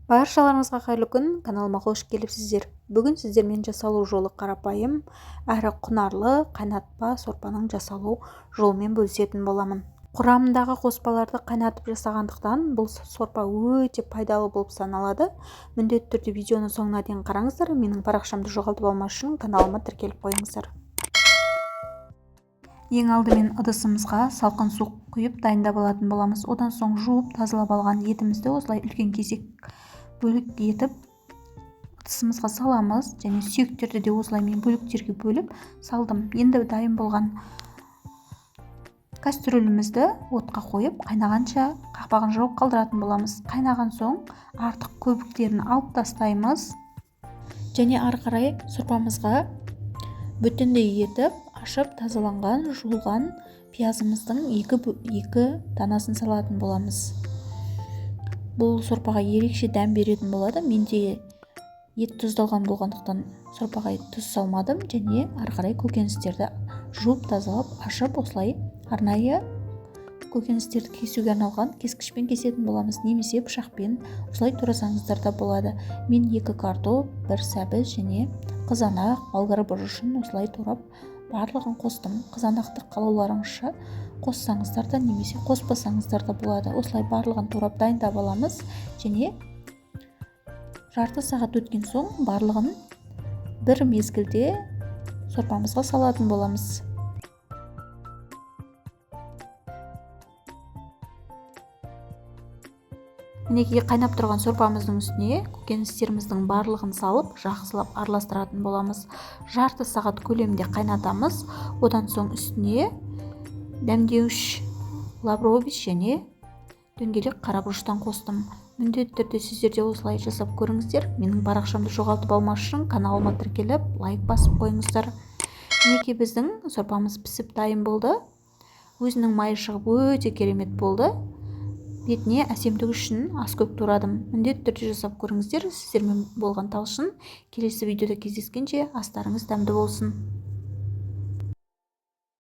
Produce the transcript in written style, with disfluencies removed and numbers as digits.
Баршаларыңызға қайырлы күн, каналыма қош келіпсіздер. Бүгін сіздермен жасалу жолы қарапайым, әрі құнарлы қайнатпа сорпаның жасалу жолымен бөлісетін боламын. Құрамындағы қоспаларды қайнатып жасағандықтан бұл сорпа өте пайдалы болып саналады. Міндетті түрде видеоны соңына дейін қараңыздар. Менің парақшамды жоғалтып алмас үшін каналыма тіркеліп қойыңыздар. Ең алдымен ыдысымызға салқын су құйып дайындап алатын боламыз. Одан соң жуып тазалап алған етімізді осылай үлкен кесек бөлік етіп ыдысымызға саламыз. Және сүйектерді де осылай мен бөліктерге бөліп салдым. Енді дайын болған кастрюлімізді отқа қойып, қайнағанша қақпағын жауып қалдыратын боламыз. Қайнаған соң артық көбіктерін алып тастаймыз. Және ары қарай сорпамызға бүтіндей етіп ашып тазаланған, жуылған пиязымыздың екі данасын салатын боламыз. Бұл сорпаға ерекше дәм беретін болады. Менде ет тұздалған болғандықтан сорпаға тұз салмадым. Және ары қарай көкөністерді жуып тазалап ашып, осылай арнайы көкөністерді кесуге арналған кескішпен кесетін боламыз, немесе пышақпен осылай турасаңыздар да болады. Мен 2 картоп, 1 сәбіз және қызанақ, болгар бұрышын осылай турап барлығын қостым. Қызанақты қалауларыңызша қоссаңыздар да, немесе қоспасаңыздар да болады. Осылай барлығын турап дайындап аламыз. Және жарты сағат өткен соң барлығын бір мезгілде сорпамызға салатын боламыз. Мінекей қайнап тұрған сорпамыздың үстіне көкөністеріміздің барлығын салып, жақсылап араластыратын боламыз. Жарты сағат көлемінде қайнатамыз. Одан соң үстіне дәмдеуіш лаврович және дөңгелек қара бұрыштан қостым. Міндетті түрде сіздер де осылай жасап көріңіздер. Менің парақшамды жоғалтып алмас үшін каналыма тіркеліп, лайк басып қойыңыздар. Мінекей біздің сорпамыз пісіп дайын болды. Өзінің майы шығып өте керемет болды. Бетіне әсемдік үшін аскөк турадым. Міндетті түрде жасап көріңіздер. Сіздермен болған Талшын. Келесі видеода кездескенше астарыңыз дәмді болсын.